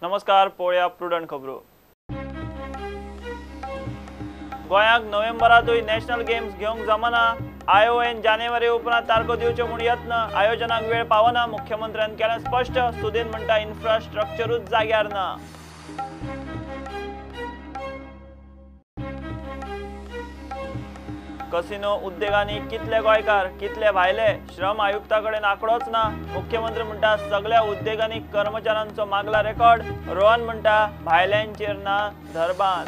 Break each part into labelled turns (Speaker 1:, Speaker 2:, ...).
Speaker 1: नमस्कार, पळोवया प्रुडंट खबरो. गोंयाक नोव्हेंबरांतूय नॅशनल गेम्स घेवंक जमना. आयओएन जानेवारी उपरांत तारखो दिवच्यो म्हूण यत्न. आयोजनाक वेळ पावना, मुख्यमंत्र्यान केलें स्पश्ट. सुदीन म्हणटा इन्फ्रास्ट्रक्चरूच जाग्यार ना. कसिनो उद्देगांनी कितले गोंयकार, कितले भायले, श्रम आयुक्ता कडेन आंकडोच ना. मुख्यमंत्री म्हणटा सगळ्या उद्देगांनी कर्मचाऱ्यांचो मागला रेकॉर्ड. रोहन म्हणटा भायल्यांचेर ना धरबान.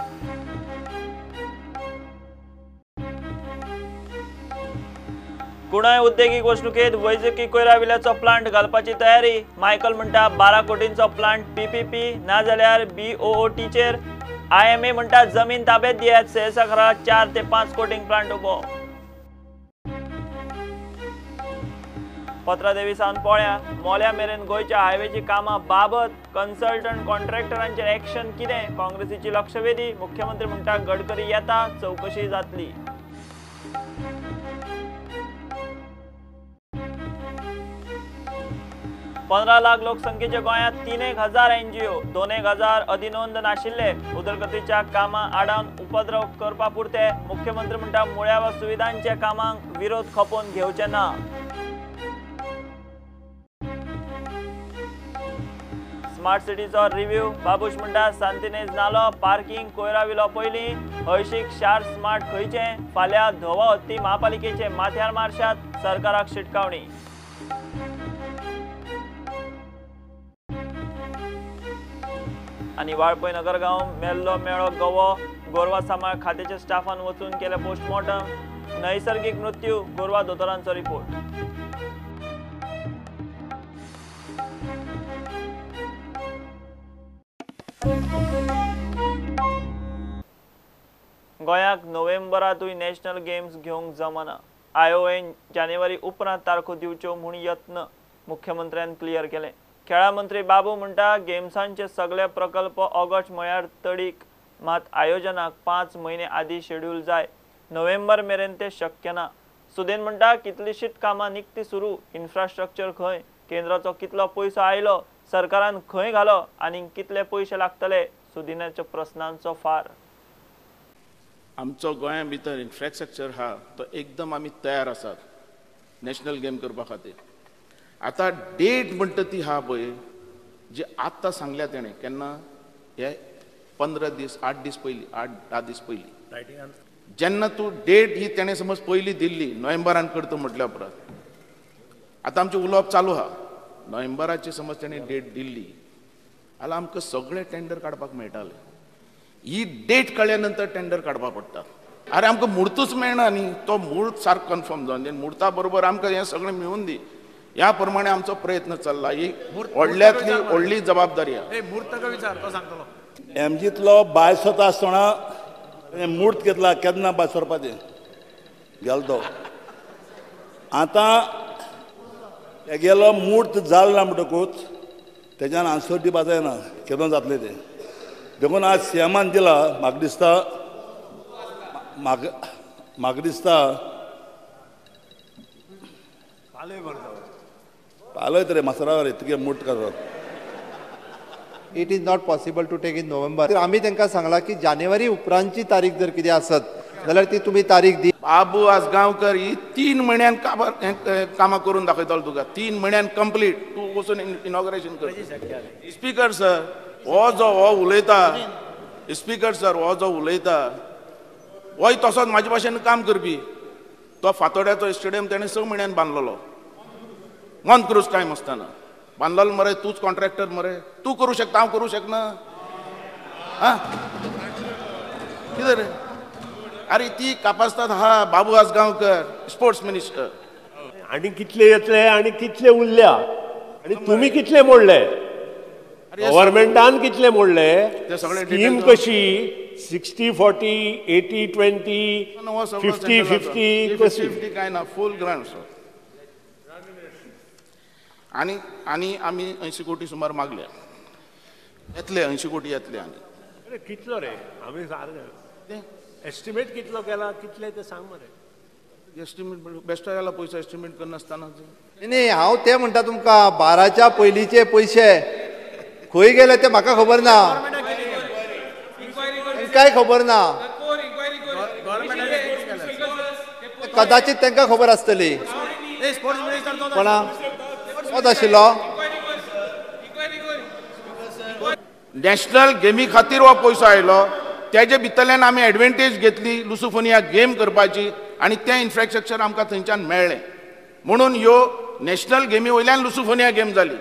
Speaker 1: कुणाय उद्देगीक वसणुकेंत वैजकी कोयरा विल्याचो प्लांट घालपाची तयारी. मायकल म्हणटा 12 कोटींचो प्लांट पीपीपी नाजाल्यार बीओओटीचेर. आयएमए म्हणटा जमीन ताब्यात दियात, सेसाखरा 4 ते 5 कोटींक प्लांट उबो. पत्रादेवी सावन पोळ्या मोल्या मेरेन गोंयच्या हायवेची कामां बाबत. कन्सल्टंट कॉन्ट्रॅक्टरांचेर एक्शन कितें? काँग्रेसीची लक्षवेधी. मुख्यमंत्री म्हणटा गडकरी येता, चवकशी जातली. 15 लाख लोकसंख्येच्या गोंयांत 3,000 एनजीओ, 2,000 अधिनोंद नाशिल्ले. उदरगतीच्या कामां आडावन उपद्रव करपा पुरते. मुख्यमंत्री म्हणटा मुळाव्या सुविधांच्या कामांक विरोध खपोवन घेवचे ना. Smart सिटीचो review. बाबूश म्हणटा सांतिनेज नालो, पार्किंग, कोयरा विलो पयलीं. हळशीक शार स्मार्ट खंयचें? फाल्यां धवो हत्ती महापालिकेचे माथ्यार मारशात, सरकाराक शिटकावणी. आनी वाळपय नगरगांव मेल्लो मेळो गवो. गोरवां सांबाळ खात्याच्या स्टाफान वचून केलें पोस्टमॉर्टम. नैसर्गिक मृत्यू, गोरवां दोतोरांचो रिपोर्ट. गोंयाक नोव्हेंबरांतूय नॅशनल गेम्स घेवंक जमना. आयओएन जानेवारी उपरांत तारखो दिवच्यो म्हूण यत्न मुख्यमंत्र्यान क्लियर केलें. खेळां मंत्री बाबू म्हणटा गेम्सांचे सगळे प्रकल्प ऑगस्ट म्हळ्यार तडीक, मात आयोजनाक 5 म्हयने आदीं शेड्यूल जाय. नोव्हेंबर मेरेन ते शक्य ना. सुदेन म्हणटा कितलीशीच कामां निकती सुरू, इन्फ्रास्ट्रक्चर खंय, केंद्राचो कितलो पयसो आयलो, सरकारान खंय घालो आनी कितले पयशे लागतले, सुदिनाच्या प्रस्नांचो फार.
Speaker 2: आमचो गोंया भितर इन्फ्रास्ट्रक्चर हा तो एकदम आमी तयार आसात नॅशनल गेम करपा खातीर. आतां डेट म्हणटा ती हा पळय जी आत्तां सांगल्या तेणें केन्ना, हे 15 दीस 8 दीस पयलीं, 8-10 दीस पयलीं जेन्ना तूं डेट ही तेणें समज पयलीं दिल्ली नोव्हेंबरान करता म्हटल्या उपरांत आतां आमचें उलोवप चालू आहा. नोव्हेंबराची समज तेणें डेट दिल्ली जाल्यार आमकां सगळें टेंडर काडपाक मेळटालें. ही डेट कळ्ळ्या नंतर टेंडर काडपाक पडटा. अरे आमकां मुर्तूच मेळना न्ही, तो मूर्त सारको कन्फर्म जावन दी, मुर्ता बरोबर आमकां हें सगळें मेळून दी. ह्या प्रमाणे आमचो प्रयत्न चल्ला. ही व्हडल्यांतली व्हडली जबाबदारी आसा.
Speaker 3: एमजीतलो बायस वता आसतना मूर्त घेतला केन्ना बायस व्हरपाचें गेलो तो. आतां तेगेलो मूर्त जालो ना म्हणटकूच तेज्यान आन्सर दिवपा जायना केन्ना जातलें तें. देखून आज सीएमान दिला. म्हाका दिसता म्हाका दिसता पालयत रे मासरावर रे तुगे मूर्त करप.
Speaker 4: It is not possible to take in November. आमी तांकां सांगलां की जानेवारी उपरांतची तारीख जर कितें आसत जाल्यार ती तुमी तारीख दी.
Speaker 2: बाबू आजगांवकर ही 3 म्हयन्यान कामां करून दाखयतलो तुका. 3 म्हयन्यान कंप्लीट तूं वचून इनॉग्रेशन कर. स्पीकर सर हो जो हो उलयता, स्पीकर सर हो जो उलयता होय तसोच म्हाजे भाशेन काम करपी. तो फातोड्याचो स्टेडियम तेणें 6 म्हयन्यान बांदलेलो, मोन क्रूज टायम आसतना बांदलेलो मरे. तूंच कॉन्ट्रॅक्टर मरे, तूं करूं शकता, हांव करूं शकना. आं कितें रे? अरे ती कापास्ताद हा बाबू आजगांवकर स्पोर्ट्स मिनिस्टर.
Speaker 5: आनी कितले येतले आनी कितले उरल्या आनी तुमी कितले मोडले, गव्हर्मेंटान कितले मोडले, स्कीम कशी 60-40, 80-20, 50-50 कशी
Speaker 2: काय ना, फूल ग्रांट. आनी आनी आमी 80 कोटी सुमार मागल्या, येतले 80 कोटी येतले. आनी
Speaker 5: कितलो रे आमी एस्टिमेट कितलो केला, कितले ते सांग मरे.
Speaker 2: एस्टिमेट बेश्टो गेला पयसो एस्टिमेट करनासतना.
Speaker 4: न्ही, हांव ते म्हणटा तुमकां 12च्या पयलींचे पयशे खंय गेले ते म्हाका खबर ना, काय खबर ना, कदाचित तांकां खबर आसतली. कोणा कोण आशिल्लो
Speaker 2: नॅशनल गेमी खातीर हो पयसो आयलो, तेजे भितरल्यान आमी एडवांटेज घेतली लुसोफोनिया गेम करपाची आनी तें इन्फ्रास्ट्रक्चर आमकां थंयच्यान मेळ्ळें, म्हणून ह्यो नॅशनल गेमी वयल्यान लुसोफोनिया गेम जाली.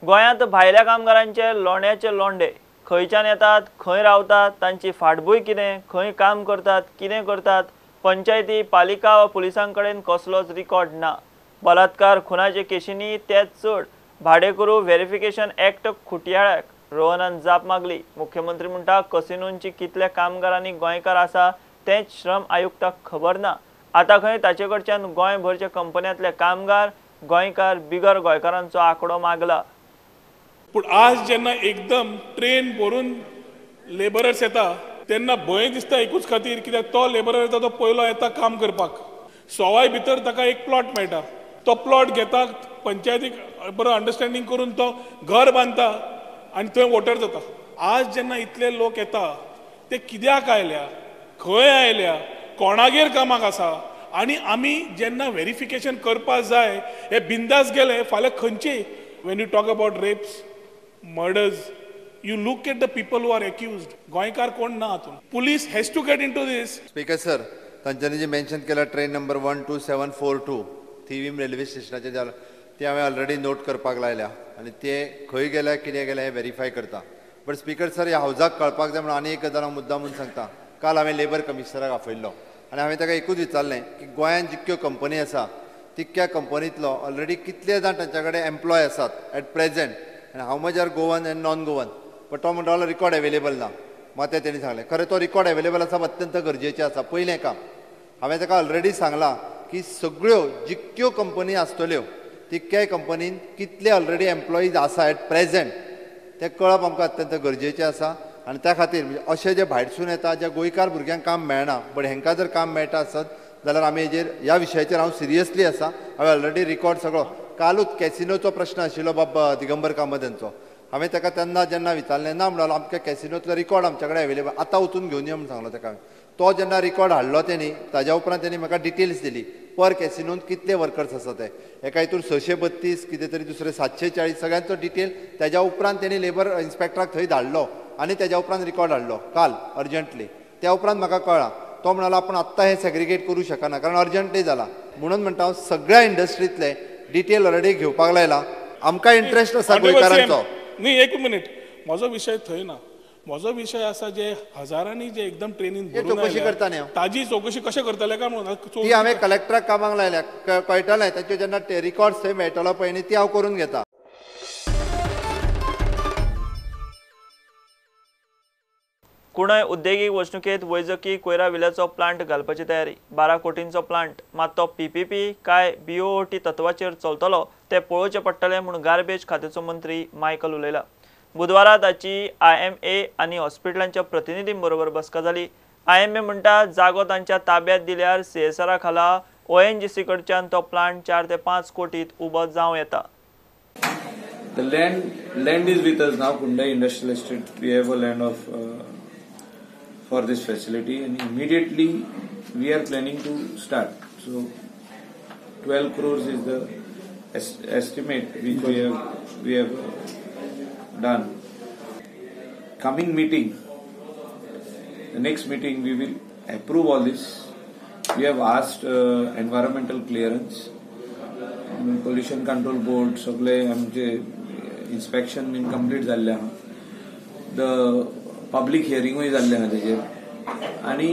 Speaker 1: गोंयांत भायल्या कामगारांचे लोंड्याचे लोंडे खंयच्यान येतात, खंय रावतात, तांची फाटभूंय कितें, खंय काम करतात, कितें करतात, पंचायती, पालिका वा पुलिसां कडेन कसलोच रिकॉर्ड ना. बलात्कार, खुनाचे केशींनी ते चड. भाडेकरू व्हेरिफिकेशन एक्ट खुटयाळ्याक रोहनान जाप मागली. मुख्यमंत्री म्हणटा कसिनोंची कितल्या कामगारांनी गोंयकार आसा तेंच श्रम आयुक्ताक खबर ना. आतां खंय ताचे कडच्यान गोंयभरच्या कंपन्यांतले कामगार गोंयकार बिगर गोंयकारांचो आंकडो मागला.
Speaker 6: पूण आज जेन्ना एकदम ट्रेन भरून लेबरर्स येता तेन्ना भंय दिसता एकूच खातीर, कित्याक तो लेबरर येता तो पयलो येता काम करपाक, सवाय भितर ताका एक प्लॉट मेळटा, तो प्लॉट घेता, पंचायतीक बरो अंडरस्टँडींग करून तो घर बांदता आनी थंय वोटर जाता. आज जेन्ना इतले लोक येता ते कित्याक आयल्या, खंय आयल्या, कोणागेर कामाक आसा, आनी आमी जेन्ना व्हेरिफिकेशन करपाक जाय हे बिंदास गेले फाल्यां खंयचे. When you talk about rapes, murders, you look at the people who are accused. गोंयकार कोण ना हातूंत. Police has to get into this.
Speaker 4: Speaker sir, तांच्यांनी जे मेन्शन केला ट्रेन नंबर 12742 थिवीम रेल्वे स्टेशनाचेर जाला, ती हांवें ऑलरेडी नोट करपाक लायल्या आनी ते खंय गेल्या कितें गेल्या हें व्हेरीफाय करता. बट स्पीकर सर, ह्या हावजाक कळपाक जाय म्हणून आनी एक गजाल हांव मुद्दाम म्हूण सांगता. काल हांवें लेबर कमिशनराक आपयल्लो आनी हांवें ताका एकूच विचारलें की गोंयांत जितक्यो कंपनी आसा तितक्या कंपनींतलो ऑलरेडी कितले जाण तांच्या कडेन एम्प्लॉय आसात एट प्रेझेंट आनी how much are Goan and non Goan. But तो म्हणटा रिकॉर्ड एवेलेबल ना. मात तें तेणी सांगलें खरें तो रिकॉर्ड एवेलेबल आसा अत्यंत गरजेचें आसा. पयलें काम हांवें ताका ऑलरेडी सांगलां की सगळ्यो जितक्यो कंपनी आसतल्यो तितक्याय कंपनीन कितले ऑलरेडी एम्प्लॉईज आसा एट प्रेझेंट तें कळप आमकां अत्यंत गरजेचें आसा. आनी त्या खातीर म्हणजे अशें जे भायरसून येता ज्या गोंयकार भुरग्यांक काम मेळना बट हेंकां जर काम मेळटा आसत जाल्यार आमी हेजेर ह्या विशयाचेर हांव सिरियसली आसा. हांवें ऑलरेडी रिकॉर्ड सगळो कालूच कॅसिनोचो प्रश्न आशिल्लो बाब दिगंबर कामत हांचो, हांवें ताका तेन्ना जेन्ना विचारलें ना म्हणलो आमच्या कॅसिनोतलो रिकॉर्ड आमच्या कडेन अवेलेबल आतां वचून घेवन यो म्हूण सांगलो ताका हांवें. तो जेन्ना रिकॉर्ड हाडलो तेणी ताज्या उपरांत तेणी म्हाका डिटेल्स दिली पर कॅसिनोन कितले वर्कर्स आसा ते, एका हितून 632 कितें तरी दुसरे 740 सगळ्यांचो डिटेल. ताज्या उपरांत तेणी लेबर इन्स्पेक्टराक थंय धाडलो आनी ताज्या उपरांत रिकॉर्ड हाडलो काल अर्जंटली. त्या उपरांत म्हाका कळ्ळां तो म्हणालो आपण आत्तां हें सेग्रिगेट करूं शकना कारण अर्जंटली जाला. म्हणून म्हणटा हांव सगळ्या इंडस्ट्रींतले डिटेल ऑलरेडी घेवपाक लायला. आमकां इंट्रस्ट आसा गोंयकारांचो.
Speaker 6: न्ही एक मिनीट, म्हजो विशय थंय ना. म्हजो विशय आसा जे हजारांनी जे एकदम ट्रेनीन
Speaker 4: चवकशी करता न्ही
Speaker 6: ताजी चवकशी कशें करतले काय म्हणून
Speaker 4: ती हांवें कलेक्टराक कामाक लायल्या, कळटलें तांच्यो जेन्ना रिकॉर्ड्स थंय मेळटलो पळय न्ही ती हांव करून घेता.
Speaker 1: कुणय उद्देगीक वसणुकेंत वैजकी कोयरा विल्याचो प्लांट घालपाची तयारी. 12 कोटींचो प्लांट, मात तो पीपीपी काय बीओटी तत्वाचेर चलतलो ते पळोवचें पडटलें म्हूण गार्बेज खात्याचो मंत्री मायकल उलयला. बुधवारा ताची आयएमए आनी हॉस्पिटलांच्या प्रतिनिधीं बरोबर बसका जाली. आयएमए म्हणटा जागो तांच्या ताब्यात दिल्यार सीएसआरा खाला ओएनजीसी कडच्यान तो प्लांट 4 ते 5 कोटीत उबो जावं येता.
Speaker 7: The land is with us now. Kundai Industrial Estate, we have a land of for this facility, and immediately we are planning to start. So 12 crores is the estimate which we have done. Coming meeting, the next meeting we will approve all this. We have asked environmental clearance, pollution control board, सगळे आमचे inspection been complete जाल्ले आहा. The public हियरिंगूय जाल्ले आहा तेजेर, आनी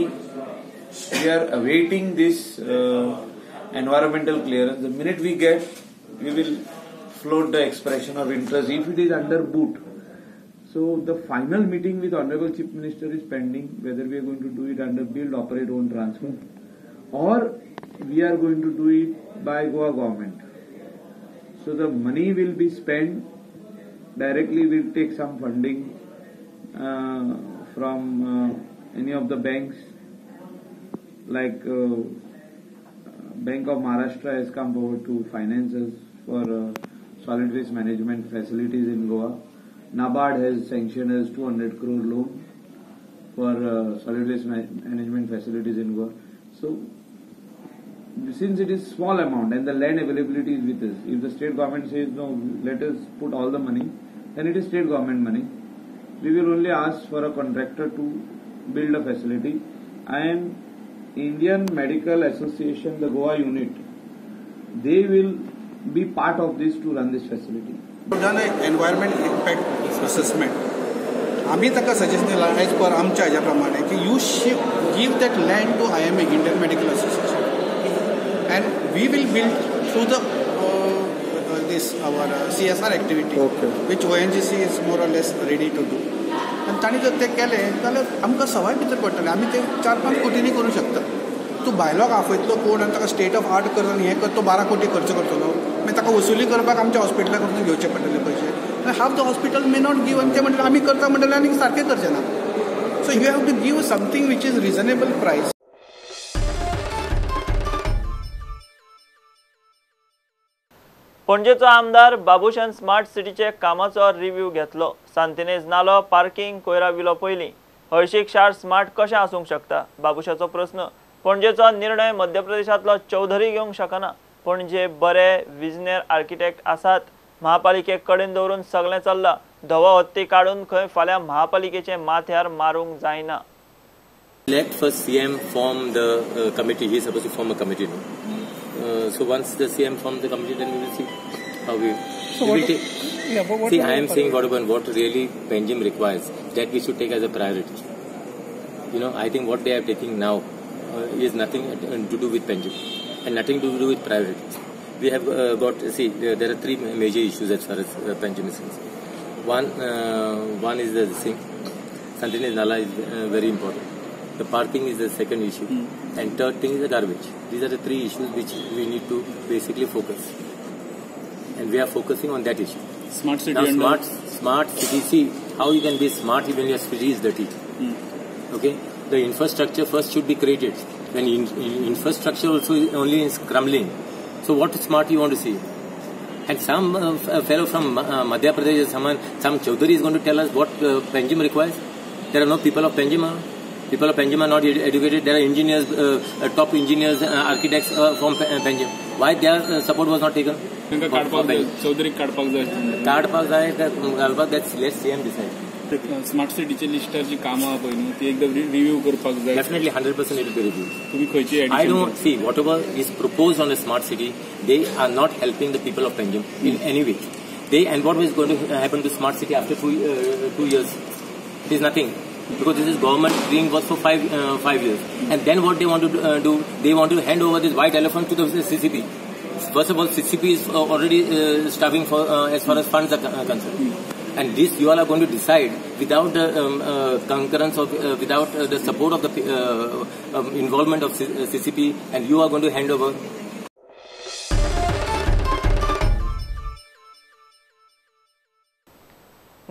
Speaker 7: we are awaiting this environmental clearance. The minute we get, we will float the expression of interest if it is under boot. So the final meeting with Honorable Chief Minister is pending, whether we are going to do it under build, operate, own, transfer, or we are going to do it by Goa government. So the money will be spent directly. We will take some funding from any of the banks like Bank of Maharashtra has come forward to finance us for solid waste management facilities in Goa. NABARD has sanctioned us 200 crore loan for solid waste management facilities in Goa. So, since it is small amount and the land availability is with us, if the state government says no, let us put all the money, then it is state government money. We will only ask for a contractor to build a facility, and Indian Medical Association, the Goa unit, they will be part of this to run this facility.
Speaker 8: We have done an environment impact assessment. आम्ही ताका suggestion दिला as per आमच्या हाज्या प्रमाणे की you give that land to IMA, Indian Medical Association, and we will build through the this our CSR activity,
Speaker 9: okay,
Speaker 8: which ONGC is more or less ready to do. आनी तांणी जर तें केलें जाल्यार आमकां सवाय भितर पडटलें. आमी तें 4-5 कोटींनी करूं शकता. तूं भायलोक आफयतलो कोण आनी ताका स्टेट ऑफ आर्ट कर आनी हें कर, तो 12 कोटी खर्च करतलो. मागीर ताका वसुली करपाक आमच्या हॉस्पिटला कडसून घेवचे पडटले पयशे. आनी half the hospital may not give, आनी ते म्हणटले आमी करता म्हणटले आनी सारकें करचें ना. So you have to give something which is reasonable price.
Speaker 1: पणजेचो आमदार बाबूशान स्मार्ट सिटीचे कामाचो रिव्ह्यू घेतलो. सांतिनेज नालो पार्किंग कोयरा विलो पयलीं हळशीक शार स्मार्ट कशें आसूंक शकता, बाबूशाचो प्रस्न. पणजेचो निर्णय मध्य प्रदेशांतलो चौधरी घेवंक शकना. पणजे बरे विजनेर आर्किटेक्ट आसात, महापालिके कडेन दवरून सगळें चल्लां. धवो हत्ती काडून खंय फाल्यां महापालिकेचे माथ्यार मारूंक जायना.
Speaker 10: Let first CM form the committee. He is supposed to form a committee. No? So once the CM forms the committee, then we will see how we.
Speaker 9: So
Speaker 10: we will take.
Speaker 9: Yeah, but what
Speaker 10: see, I am saying what really Panjim requires, that we should take as a priority. You know, I think what they are taking now is nothing to do with Panjim and nothing to do with priorities. We have got, see, there are three major issues as far as Panjim is concerned. One is the thing, Santinez Nala is very important. The parking is the second issue, and third thing is the garbage. These are the three issues which we need to basically focus, and we are focusing on that issue.
Speaker 9: Smart city.
Speaker 10: Now, smart city. See how you can be smart when your city is dirty. Okay, the infrastructure first should be created. When infrastructure also only is crumbling, so what smart you want to see? And some fellow from Madhya Pradesh, some Chaudhary is going to tell us what Panjim requires. There are no people of Panjim. People of Panjim are not educated. There are engineers, top engineers, architects from Panjim. Why their support was not taken?
Speaker 9: Chaudhary
Speaker 10: काडपाक जाय, घालपाक, that's let CM decide.
Speaker 9: Smart सिटीचे लिस्टार जी कामां पळय न्हू ती एकदा review करपाक जाय.
Speaker 10: Definitely 100% it will be reviewed.
Speaker 9: तुमी खंयची?
Speaker 10: I don't see whatever is proposed on a smart city, they are not helping the people of Panjim in any way. They and what is going to happen to smart city after 2 years? It is nothing. Because this is government dream was for 5 years, and then what they want to do? They want to hand over this white elephant to the CCP. First of all, CCP is already starving for as far as funds are concerned, and this you all are going to decide without the concurrence of, without the support of the involvement of CCP, and you are going to hand over.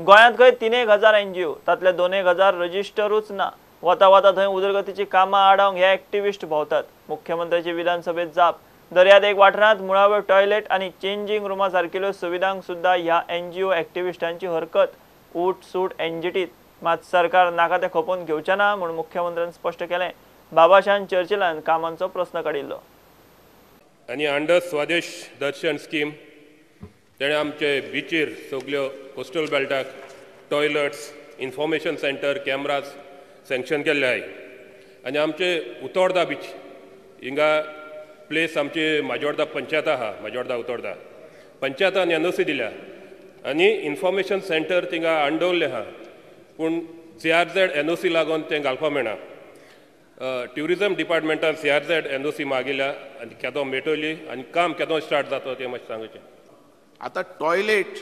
Speaker 1: गोंयांत खंय 3,000 NGO, तातले 2,000 रजिस्टरूच ना. वता वता थंय उदरगतीची कामां आडावंक हे activist भोंवतात. मुख्यमंत्र्याची विधानसभेत जाप. दर्यादेग वाठारांत मुळाव्यो टॉयलेट आनी चेंजींग रुमा सारकिल्यो सुविधांक सुद्दां ह्या एनजीओ एक्टिविस्टांची हरकत. ऊट सूट एनजीटीत मात सरकार नाका तें खपोवन घेवचें ना म्हूण मुख्यमंत्र्यान स्पश्ट केलें. बाबाशान चर्चिलान कामांचो प्रस्न काडिल्लो.
Speaker 11: आनी अंडर स्वदेश दर्शन स्कीम तेणें आमचे बिचीर सगल्यो coastal बेल्टाक toilets, information centre, cameras sanction केल्ले आहाय. आनी आमचे उतोर्दा बीच हिंगा प्लेस आमची माजोर्दा पंचायत आहा, माजोर्दा उतोर्दा पंचायतान एनओसी दिल्या आनी इन्फॉर्मेशन सेंटर थिंगा अंडवल्लें आहा, पूण CRZ NOC लागून तें घालपाक मेळना. ट्युरिजम डिपार्टमेंटान CRZ NOC मागिल्या आनी केदो मेळटली आनी काम केदो स्टार्ट जाता तें मातशें सांगचें.
Speaker 2: आतां टॉयलेट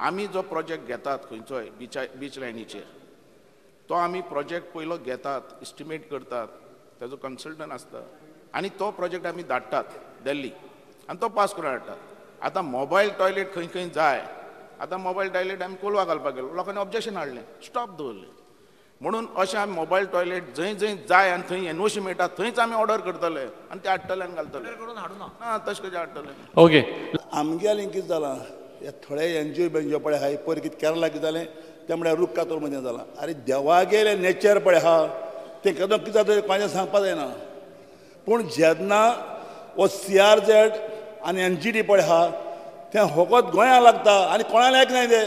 Speaker 2: आमी जो प्रोजेक्ट घेतात खंयचोय बीच लायनीचेर, तो आमी प्रोजेक्ट पयलो घेतात, एस्टिमेट करतात, ताजो कन्सल्टंट आसता आनी तो प्रोजेक्ट आमी धाडटात दिल्ली आनी तो पास करून हाडटात. आतां मोबायल टॉयलेट खंय खंय जाय, आतां मोबायल टॉयलेट आमी कोलवा घालपाक गेलो, लोकांनी ऑब्जेक्शन हाडलें, स्टॉप दवरलें. म्हणून अशें आमी मोबायल टॉयलेट जंय जंय जाय आनी थंय एनओसी मेळटा थंयच आमी ऑर्डर करतले आनी ते हाडटले आनी घालतले. ना तशें कशें हाडटले.
Speaker 12: ओके,
Speaker 3: आमगेलें कितें जालां, हे थोडे एनजीओ बेनजीओ पळय आहा, पयर कितें केरला कितें जालें तें म्हळ्यार रूख कातोर मदीं जालां. आरे देवागेलें नेचर पळय आहा, तें केदो कितें जाता कोणाचें सांगपाक जायना. पूण जेन्ना हो CRZ आनी NGT पळय आहा तें फकत गोंया लागता आनी कोणाक आयकनाय तें.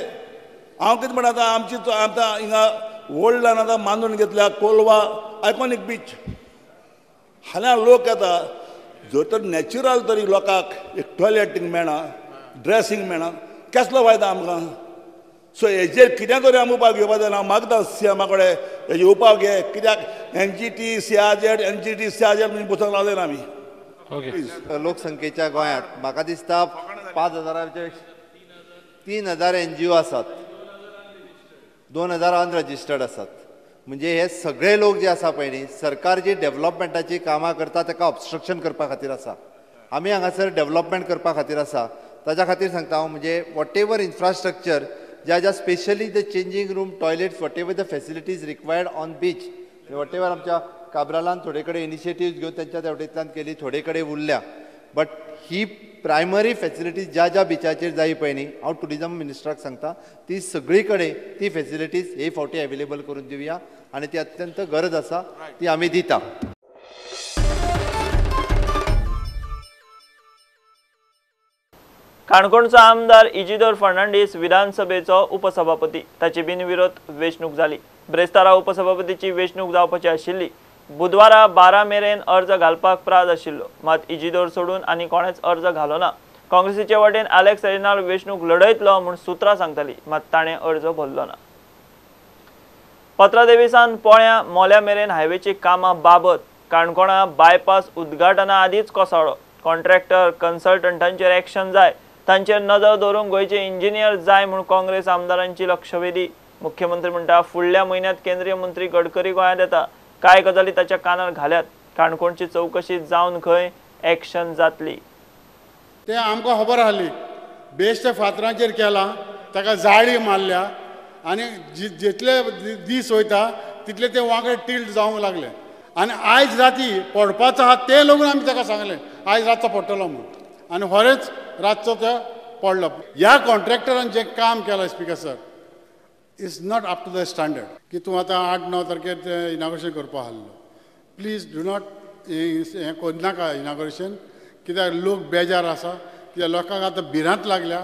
Speaker 3: हांव कितें म्हणटा आतां आमची आतां हिंगा वर्ल्डान आतां मानून घेतल्या कोलवा आयकॉनीक बीच, हाल्यां लोक येता. जर तर नॅचरल तरी लोकांक एक टॉयलेटींग मेळना, ड्रेसींग मेळना, कसलो फायदा आमकां? सो हेजेर कितें तरी आमी उपाय घेवपा जाय. हांव मागता सीएमा कडेन हेजे उपाय घे, कित्याक NGT CRZ NGT CRZ म्हणून बसूंक रावले ना आमी.
Speaker 4: लोकसंख्येच्या गोंयांत म्हाका दिसता 5,000 3,000 NGO आसात, 2,000 अनरजिस्टर्ड आसात. म्हणजे हे सगळे लोक जे आसा पळय न्ही, सरकार जी डेव्हलपमेंटाची कामां करता ताका ऑबस्ट्रक्शन करपा खातीर आसा. आमी हांगासर डेव्हलपमेंट करपा खातीर आसा. ताच्या खातीर सांगता हांव, म्हणजे what ever infrastructure ज्या ज्या specially the changing room, toilets, whatever the facilities required on beach, whatever आमच्या काब्रालान थोडे कडेन इनिशिएटिव्ह घेवन त्यांच्या तेवटेंतल्यान केली, थोडे कडेन उरल्या, बट he primary facilities ज्या ज्या बिचाचेर जाय पळय न्ही, हांव टुरिजम मिनिस्टराक सांगता ती सगळी कडेन ती फॅसिलिटीज हे फावटी अवेलेबल करून दिवया आनी ती अत्यंत गरज आसा, ती आमी दिता.
Speaker 1: काणकोणचो आमदार इजिदोर फर्नांडीस विधानसभेचो उपसभापती, ताची बिनविरोध वेंचणूक जाली. ब्रेस्तारा उपसभापतीची वेंचणूक जावपाची आशिल्ली. बुधवारा 12 मेरेन अर्ज घालपाक प्राज आशिल्लो, मात इजिदोर सोडून आनी कोणेच अर्ज घालो ना. काँग्रेसीचे वटेन आलेक्स रेजिनाल्ड वेंचणूक लढयतलो म्हूण सुत्रां सांगताली, मात ताणें अर्ज भरलो ना. पत्रादेवीसान पोळ्या मोल्या मेरेन हायवेची कामां बाबत, काणकोणा बायपास उद्घाटना आदींच कोसळ्ळो. कॉन्ट्रॅक्टर कन्सल्टंटांचेर एक्शन जाय, तांचेर नदर दवरूंक गोंयचे इंजिनियर जाय म्हूण काँग्रेस आमदारांची लक्षवेधी. मुख्यमंत्री म्हणटा फुडल्या म्हयन्यांत केंद्रीय मंत्री गडकरी गोंयांत येता, कांय गजाली ताच्या कानार घाल्यात. काणकोणची चवकशी जावन खंय एक्शन जातली
Speaker 13: ते आमकां खबर आहली. बेश्ट फातरांचेर केला, ताका जाळी मारल्या आनी जितले दीस वयता तितले ते वांगडे टिल्ट जावंक लागले. आनी आयज राती पडपाचो आहा तें लोगून आमी ताका सांगलें आयज रातचो पडटलो म्हूण, आनी खरेंच रातचो तो पडलो. ह्या कॉन्ट्रॅक्टरान जें काम केलां speaker sir, is not up to the standard. की तूं आतां 8-9 तारखेर तें इनाग्रेशन करपा आहलो, प्लीज do not हें करनाका इनाग्रेशन, कित्याक लोक बेजार आसा, कित्याक लोकांक आतां भिरांत लागल्या,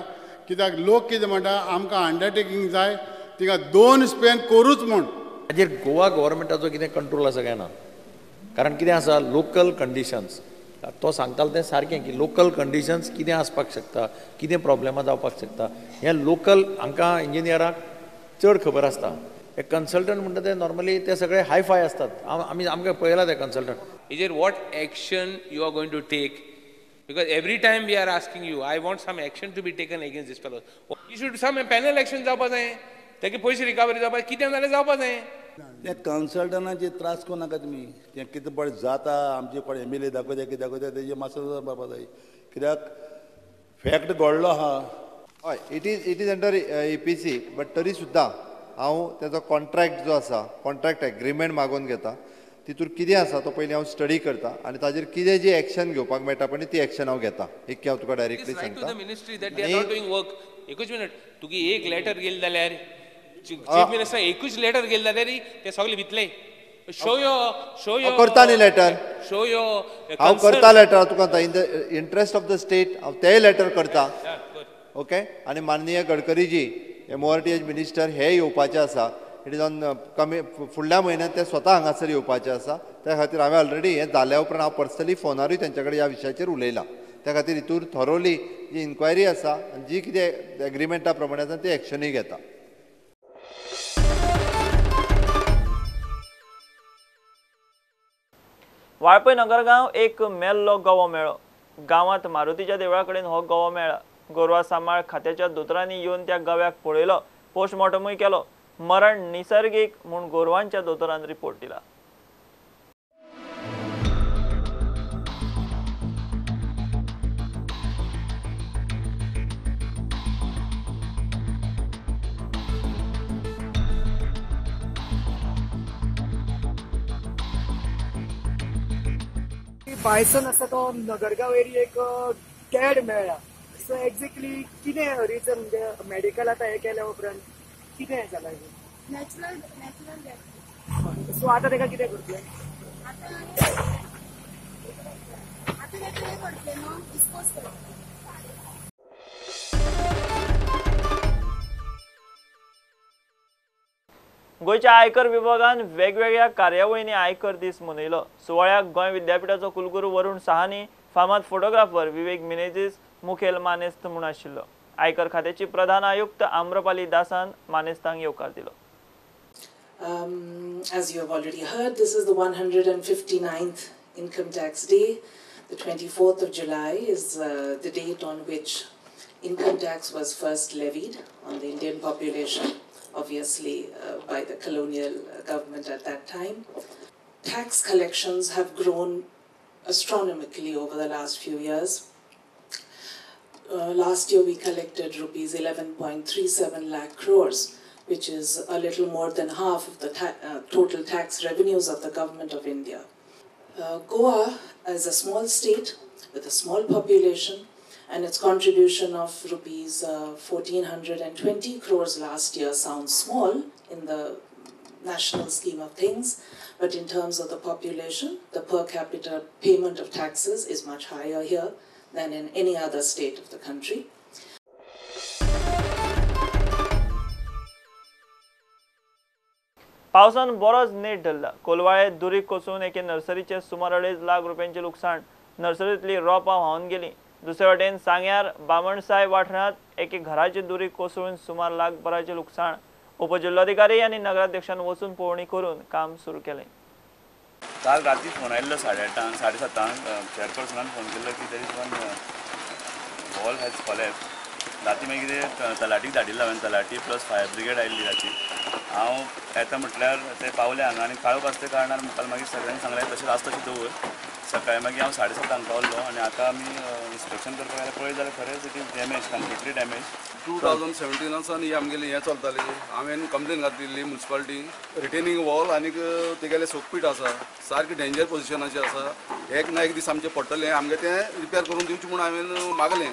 Speaker 13: कित्याक लोक कितें म्हणटा आमकां अंडरटेकींग जाय, तिका 2 स्पेन करूच म्हूण.
Speaker 14: हाजेर गोवा गव्हर्मेंटाचो कितें कंट्रोल आसा काय ना? कारण कितें आसा, लोकल कंडिशन्स तो सांगतालो तें सारकें की लोकल कंडिशन्स कितें आसपाक शकता, कितें प्रॉब्लेमां जावपाक शकता, हें लोकल हांकां इंजिनियराक चड खबर आसता. हे कन्सल्टंट म्हणटा ते नॉर्मली ते सगळे हाय फाय आसतात, आमी आमकां पळयला ते कन्सल्टंट.
Speaker 15: हेजेर what action you are going to take? Because every time we are asking you, I want some action to be taken against this fellow. You should some panel action जावपा जाय, ताके पयशे रिकवरी जावपा, कितें जाल्यार जावपा जाय.
Speaker 3: ते कन्सल्टंटाचे त्रास करूं नाका तुमी, तें कितें पळय जाता आमचे कोण MLA दाखयता कितें दाखयता तेजें मातसो बाबा जाय, कित्याक फॅक्ट घडलो आहा.
Speaker 4: हय, it is under EPC, but तरी सुद्दां हांव तेजो कॉन्ट्रॅक्ट जो आसा, कॉन्ट्रॅक्ट एग्रीमेंट मागोवन घेता, तितूर कितें आसा तो पयलीं हांव स्टडी करता आनी ताजेर कितें जी एक्शन घेवपाक मेळटा पळय ती एक्शन हांव घेता. एक हांव तुका डायरेक्टली सांगता.
Speaker 15: एकूच मिनट, तुगे एक लेटर गेले जाल्यार चीफ मिनिस्टर एकूच लेटर गेले जाल्यार ते सगळे भितले. शो your
Speaker 4: करता न्ही लेटर,
Speaker 15: शो your
Speaker 4: हांव करता लेटर तुका in the interest of the state हांव तेय लेटर करता. ओके, आनी माननीय गडकरीजी MORTH minister हे येवपाचे आसा, it is on कमी फुडल्या म्हयन्यांत ते स्वता हांगासर येवपाचे आसा. त्या खातीर हांवें ऑलरेडी हें जाल्या उपरांत हांव पर्सनली फोनारूय तेंच्या कडेन ह्या विशयाचेर उलयलां. त्या खातीर हितूर थरोली जी इन्क्वायरी आसा आनी जी कितें एग्रीमेंटा प्रमाणे आसा ती एक्शनूय घेता.
Speaker 1: वाळपय नगरगांव एक मेल्लो गवो मेळ्ळो. गांवांत मारुतीच्या देवळा कडेन हो गवो मेळ्ळा. गोरवां सांबाळ खात्याच्या दोतोरांनी येवन त्या गव्याक पळयलो, पोस्टमॉर्टमूय केलो. मरण निसर्गीक म्हूण गोरवांच्या दोतोरान रिपोर्ट दिला.
Speaker 12: बायसन आसा तो नगरगांव एरियेक डेड मेळ्ळा. सो एक्झॅक्टली कितें रिजन, म्हणजे मेडिकल आतां हें केल्या उपरांत कितें जालां?
Speaker 16: Natural death.
Speaker 12: सो आतां ताका कितें करतलें?
Speaker 16: आतां ताका हें करतलें न्हू, डिस्पोज करतलें.
Speaker 1: गोंयच्या आयकर विभागान वेगवेगळ्या कार्यावळींनी आयकर दीस मनयलो. सुवाळ्याक गोंय विद्यापीठाचो कुलगुरू वरुण सहानी, फामाद फोटोग्राफर विवेक मिनेझीस मुखेल मानेस्त म्हूण आशिल्लो. आयकर खात्याची प्रधान आयुक्त आम्रपाली दासान मानेस्तांक येवकार दिलो.
Speaker 17: As you have already heard, this is the 159th Income Tax Day. The 24th of July is the date on which income tax was first levied on the Indian population, obviously by the colonial government at that time. Tax collections have grown astronomically over the last few years. Last year we collected rupees 11.37 lakh crores, which is a little more than half of the total tax revenues of the government of India. Goa is a small state with a small population, and its contribution of rupees 1,420 crores last year sounds small in the national scheme of things, but in terms of the population, the per capita payment of taxes is much higher here than in any other state of the country.
Speaker 1: पावसान बरोच नेट धरला. कोलवाळे दुरीग कोसळून एके नर्सरीचे सुमार 2.5 लाख रुपयांचे लुकसाण. नर्सरींतली रोपां व्हांवन गेली. दुसरे वटेन सांग्यार बामणसाय वाठारांत एके घराचे दुरीग कोसळून सुमार लाखभराचें लुकसाण. उपजिल्लोधिकारी आनी नगराध्यक्षान वचून पळोवणी करून काम सुरू केलें.
Speaker 18: काल राती फोन आयिल्लो 8:30 7:30 चेअरपर्सनान फोन केल्लो की there is one wall has collapse. राती मागीर कितें तलाटीक धाडिल्लो हांवें, तलाटी प्लस फायर ब्रिगेड आयिल्ली राती. हांव येता म्हटल्यार ते पावले हांगा आनी काळोख आसल्या कारणान मागीर सगळ्यांनी सांगलें तशें आसा तशें दवर. सकाळी मागीर हांव 7:30 पावल्लो आनी आतां आमी इन्स्पेक्शन करपाक गेल्यार पळयत जाल्यार खरेंच it is damage, completely damage.
Speaker 19: 2017 सावन ही आमगेली हें चलताली. हांवें कंप्लेन घातिल्ली मुन्सिपालिटी रिटेनिंग वॉल आनीक तेगेलें सोकपीट आसा, सारकें डेंजर पोजिशनाचें आसा. एक ना एक दीस आमचें पडटलें, आमगें तें रिपेर करून दिवचें म्हूण हांवें मागलें.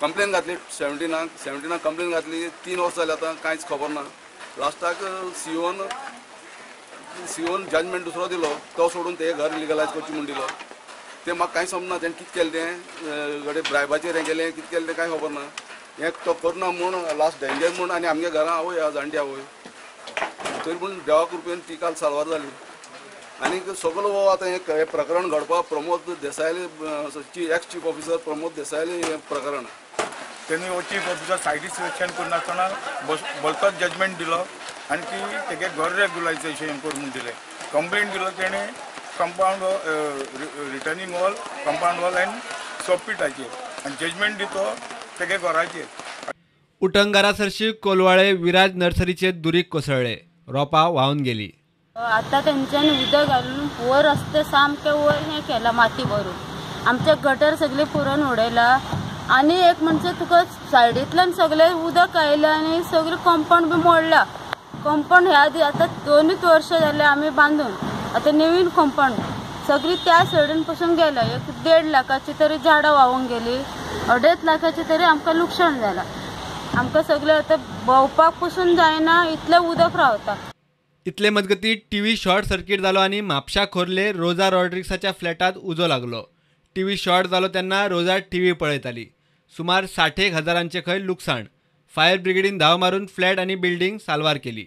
Speaker 19: कंप्लेन घातली 17 कंप्लेन घातली. 3 वर्सां जालीं आतां कांयच खबर ना. लास्टाक सीओन जजमेंट दुसरो दिलो, तो सोडून ते घर लिगलायज करचें म्हूण दिलो. तें म्हाका कांय समजना तेणें कितें केलें तें, घडये ब्रायबाचेर हें केलें, कितें केलें तें कांय खबर ना. हें तो करना म्हूण लास्ट डेंजर म्हूण आनी आमगे घरां आवय आहा, जाणटी आवय, तरी पूण देवा कृपेन ती काल साल्वार जाली. आनीक सगलो हो आतां हें प्रकरण घडपाक प्रमोद देसायले, एक्स चीफ ऑफिसर प्रमोद देसायले हें प्रकरण.
Speaker 20: तेणी हो चीफ ऑफिसर सायटी सिलेक्शन करनासतना भलतोच जजमेंट दिलो आनी ती तेगे घर रेगुलायजेशन कर म्हूण दिलें. कंप्लेन दिलो तेणें compound retaining wall, compound wall आनी सोपपिटाचेर, आनी जजमेंट दितो तेगे घराचेर.
Speaker 21: उटंगारा सरशी कोलवाळे विराज नर्सरीचे दुरीग कोसळ्ळे, रोपां व्हांवन गेली.
Speaker 22: आतां तेंच्यांनी उदक घालून वर रस्ते सामके वयर हें केलां माती भरून, आमचे गटर सगळे पुरोवन उडयला. आनी एक म्हणजे तुका सायडींतल्यान सगळें उदक आयलें आनी सगळें कंपाउंड बी मोडला. कंपाउंड ह्या आदी आतां 2 वर्सां जाले आमी बांदून, आतां नवीन कंपाउंड सगळी त्या सायडीन पसून गेल्या. एक 1.5 लाखाची तरी झाडां व्हांवून गेली, 2.5 लाखाची तरी आमकां लुकसाण जालां. आमकां सगळें आतां भोंवपाक पसून जायना, इतलें उदक रावता.
Speaker 21: इतले मजगती टीव्ही शॉर्ट सर्किट जालो आनी म्हापशा खोर्ले रोजा रॉड्रिक्साच्या फ्लॅटात उजो लागलो. टीव्ही शॉर्ट जालो तेन्ना रोजा टीव्ही पळयताली. सुमार 60 हजारांचे खंय लुकसाण. फायर ब्रिगेडीन धांव मारून फ्लॅट आनी बिल्डिंग साल्वार केली.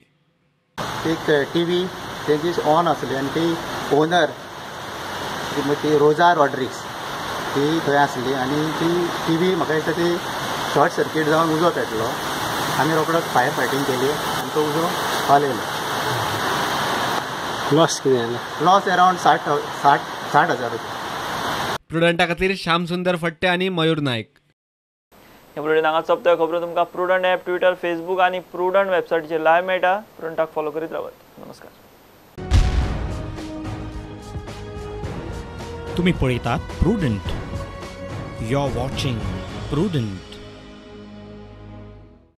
Speaker 23: एक टीव्ही तेजी ऑन आसली आनी ती ओनर ती रोजा रॉड्रिक्स ती थंय आसली आनी ती टीव्ही म्हाका दिसता ती शॉर्ट सर्किट जावन उजो पेटलो. आमी रोकडोच फायर फायटींग केली आनी तो उजो पालयलो.
Speaker 24: लॉस कितें जालें?
Speaker 23: लॉस अरावंड 60 हजार रुपया.
Speaker 21: प्रुडंटा खातीर श्यामसुंदर फट्टे आनी मयूर नायक.
Speaker 1: हे बुलेटीन हांगा सोंपता. खबरो तुमकां प्रुडंट ॲप, ट्विटर, फेसबूक आनी प्रुडंट वेबसायटीचेर लायव्ह मेळटा. प्रुडंटाक फॉलो करीत रावात. नमस्कार.
Speaker 25: तुम्ही पळयतात Prudent. You are watching Prudent.